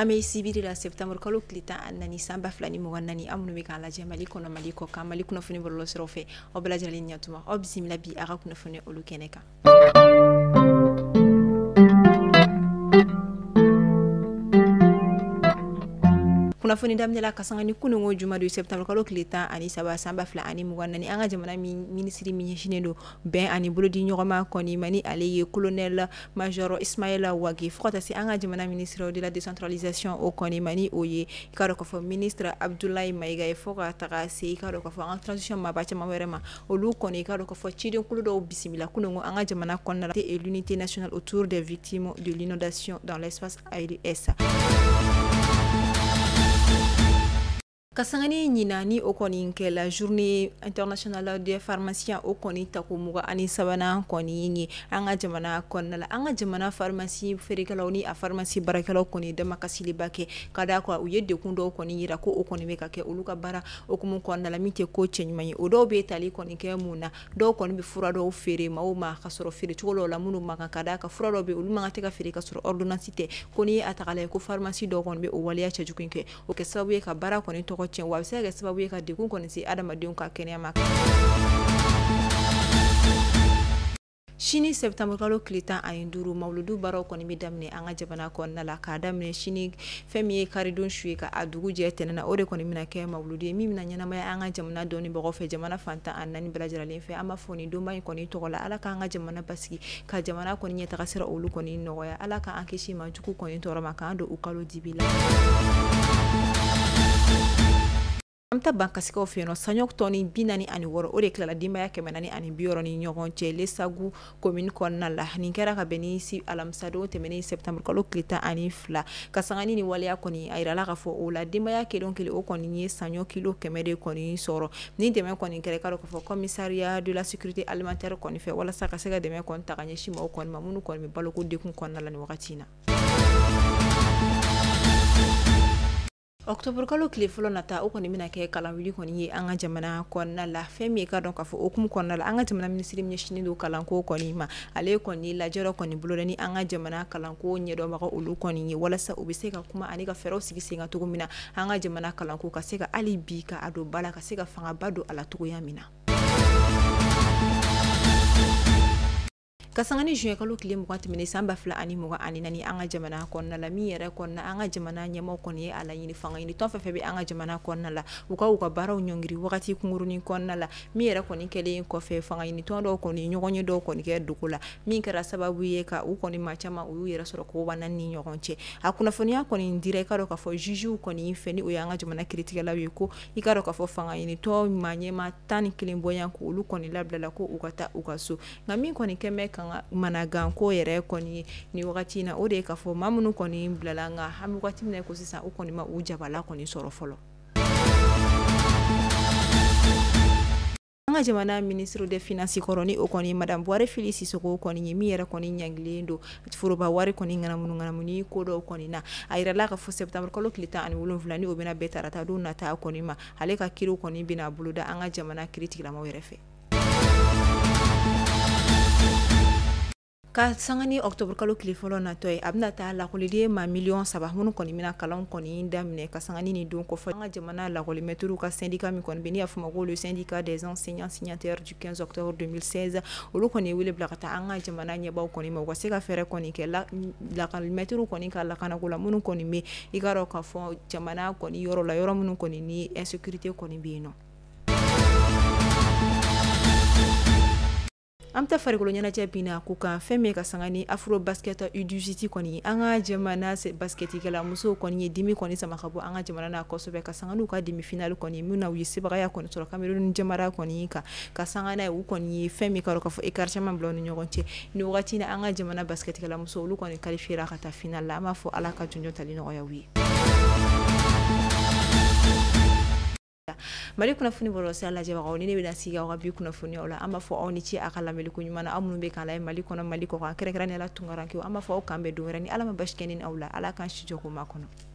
An bɛ sibiri la septembre kalo tile 14 san 2024. Aw minnu bɛ k'an lajɛ Mali kɔnɔ, Mali kɔ kan, Mali kunnafoni bɔlɔlɔsiraw fɛ, aw bɛɛ lajɛlen ɲatuma, aw bisimila bi a ka kunnafoni olu kɛnɛ kan. Kunnafoni daminɛ ka sanga ni kununko jumadon septembre kalo tile 13 san 2024, an ka jamana minisiri min ɲɛsinnen don bɛn ani bolodi ɲɔgɔnma kɔni ma, ni ale ye colonel major Ismaël Wagué, fo ka taa se an ka jamana ministre de la décentralisation o kɔni ma, ni o ye i k'a dɔn k'a fɔ ministre Abdoulaye Maïga ye, fo ka taga se i k'a dɔn k'a fɔ an ka transition maaba caman wɛrɛ ma, olu kɔni i k'a dɔn k'a fɔ cidenkulu dɔw bisimila kununko an ka jamana kɔnɔna la, et l'unité nationale autour des victimes de l'inondation dans l'espace AES. Ka sanga ni ɲinan ni o kɔni kɛla journée internationale des pharmaciens o kɔni tako 23nan kɔni ye an ka jamana kɔnɔna la. An ka jamana pharmacie feerekɛlaw ni a pharmacie baarakɛlaw kɔni damakasiliba kɛ ka d'a kan u ye degun dɔw kɔni yira ko o kɔni bɛ ka kɛ olu ka baara hukumu kɔnɔna la min tɛ ko cɛɲuman ye. O dɔw bɛ tali kɔni kɛ mun na, dɔw kɔni bɛ fura dɔw feere maaw ma ka sɔrɔ feere cogo dɔw la minnu man kan, ka d'a kan fura dɔw bɛ olu man kan tɛ ka feere ka sɔrɔ ordonnance tɛ. Ko n'i ye a ta k'a lajɛ ko pharmacie dɔw kɔni bɛ o waleya cɛjugu in kɛ, o kɛ sababu ye ka baara kɔni tɔgɔ tiɲɛ, wa a bɛ se ka kɛ sababu ye ka degun kɔni se adamadenw ka kɛnɛya ma. Sini septembre kalo tile 15 mawuludu baaraw kɔni bɛ daminɛ an ka jamana kɔnɔna la, k'a daminɛ sini fɛn min ye karidon su ye ka a dugu jɛ tɛnɛn na, o de kɔni bɛna kɛ mawuludu ye min bɛna ɲɛnamaya an ka jamana dɔnnibagaw fɛ, jamana fan 14 bɛɛ lajɛlen fɛ. An b'a fɔ nin donba in kɔni tɔgɔ la, Ala k'an ka jamana basigi, ka jamana kɔni ɲɛtaga sira olu kɔni nɔgɔya, Ala k'an kisi maa jugu kɔni tɔɔrɔ ma, k'an don u kalo dibi la. An bɛ taa Bankasikaw fɛ yen nɔ, saɲɔ tɔni 46 o de tilala denbaya 460 ni ɲɔgɔn cɛ Lesagu commune kɔnɔna la. Nin kɛra ka bɛn ni si alamisadon tɛmɛnen septembre kalo tile 12. Ka sanga ni nin waleya kɔni, a yirala k'a fɔ o la denbaya kelen o kelen o kɔni ye saɲɔ kilo 100 de kɔni sɔrɔ. Ni dɛmɛ kɔni kɛra, i k'a dɔn k'a fɔ commissariat de la sécurité alimentaire kɔni fɛ, walasa ka se ka dɛmɛ kɔni ta ka ɲɛsin maaw kɔni ma minnu kɔni bɛ baloko degun kɔnɔna la nin wagati in na. Octobre kalo tile fɔlɔ nata o kɔni bɛna kɛ kalanwuli kɔni ye an ka jamana kɔnɔna la. Fɛn min ye ka dɔn k'a fɔ hukumu kɔnɔna la, an ka jamana minisiri min ɲɛsinnen don kalanko kɔni ma, ale kɔni lajɛrɔ kɔni boloda ni an ka jamana kalanko ɲɛdɔnbaga olu kɔni ye, walasa u bɛ se ka kuma ani ka fɛɛrɛw sigi sen kan cogo min na an ka jamana kalanko ka se ka hali bi ka a don ba la, ka se ka fangaba don a la cogoya min na. Ka sanga ni juin kalo tile 20 tɛmɛnen san 2024 an ka jamana kɔnɔna la, min yɛrɛ kɔnɔna an ka jamana ɲɛmaaw kɔni ye a laɲini fanga ɲini tɔn fɛn fɛn bɛ an ka jamana kɔnɔna la, u ka baaraw ɲɔngiri wagati kunkurunin kɔnɔna la. Min yɛrɛ kɔni kɛlen kɔfɛ, fanga ɲini tɔn dɔw kɔni ɲɔgɔn ye dɔw kɔni kɛ dogo la, min kɛra sababu ye ka u kɔni maa caman u y'u yɛrɛ sɔrɔ koba ni ɲɔgɔn cɛ. A kunnafoniya kɔni dira i k'a dɔn k'a fɔ jugew kɔni fɛ, ni o y'an ka jamana kiiritigɛlaw ye, ko i k'a dɔn k'a fɔ fanga ɲini tɔn maa ɲɛmaa 11 bɔyan ko olu kɔni labilala ko u ka taa u ka so. Nka min kɔni kɛmɛ kan managan ko yɛrɛ kɔni ye ni wagati in na, o de ye k'a fɔ maa minnu kɔni bilala, nka an bɛ wagati min na ko sisan u kɔni ma u jabala kɔni sɔrɔ fɔlɔ. An ka jamana ministre des finances kɔrɔ, ni o kɔni madame Buware Fili Sisoko kɔni ye, min yɛrɛ kɔni ɲangilen don foroba wari kɔni ŋanamu ŋanamuni ko dɔw kɔni na, a yirala k'a fɔ septembre kalo tile 17 ni o bɛna bɛn tarata don nata kɔni ma, ale ka kiiriw kɔni bɛna boloda an ka jamana kiiritigilamaw yɛrɛ fɛ. Ka sanga ni octobre kalo tile fɔlɔ natɔ ye, a bɛna taa lakɔliden maa miliyɔn 3 minnu kɔni bɛna kalan kɔni daminɛ. Ka sanga ni nin don kɔfɛ, an ka jamana lakɔlimɛtiriw ka syndicat min kɔni bɛ, n'i y'a fɔ ma ko le syndicat des enseignants signataires du 15 octobre 2016, olu kɔni ye wele bila ka taa an ka jamana ɲɛbaaw kɔni ma, u ka se ka fɛɛrɛ kɔni kɛ lakɔlimɛtiriw kɔni ka lakanako la, minnu kɔni bɛ i k'a dɔn k'a fɔ jamana kɔni yɔrɔ la, yɔrɔ minnu kɔni ni insécurité kɔni bɛ yen nɔ. An bɛ taa farikolo ɲɛnajɛ bin na ko kan, fɛn min ka sanga ni afro basket U18 kɔni, an ka jamana basketikɛla musow kɔni ye dimi kɔni sama ka bɔ an ka jamana na kosɛbɛ, ka sanga n'u ka demi finale kɔni min na u ye sebagaya kɔni sɔrɔ Cameroun jamana kɔni kan. Ka sanga n'a ye, u kɔni ye fɛn min ka dɔn k'a fɔ écart caman bila u ni ɲɔgɔn cɛ. Ni wagati in na, an ka jamana basketikɛla musow olu kɔni qualifiera ka taa finale la. An b'a fɔ Ala ka jɔnjɔn tali nɔgɔya u ye. Mali kunnafoni bɔlɔlɔsira lajɛbagaw, ni ne bɛna sigi aw ka bi kunnafoniyaw la, an b'a fɔ aw ni ce a ka lamɛnni ko ɲuman na. Aw minnu bɛ k'an layɛ Mali kɔnɔ, Mali kɔ kan, kɛrɛnkɛrɛnnenya la tunkarankew, an b'a fɔ aw k'an bɛn don wɛrɛ ni Ala ma basi kɛ ni aw la. Ala k'an si jɔ k'o makɔnɔ.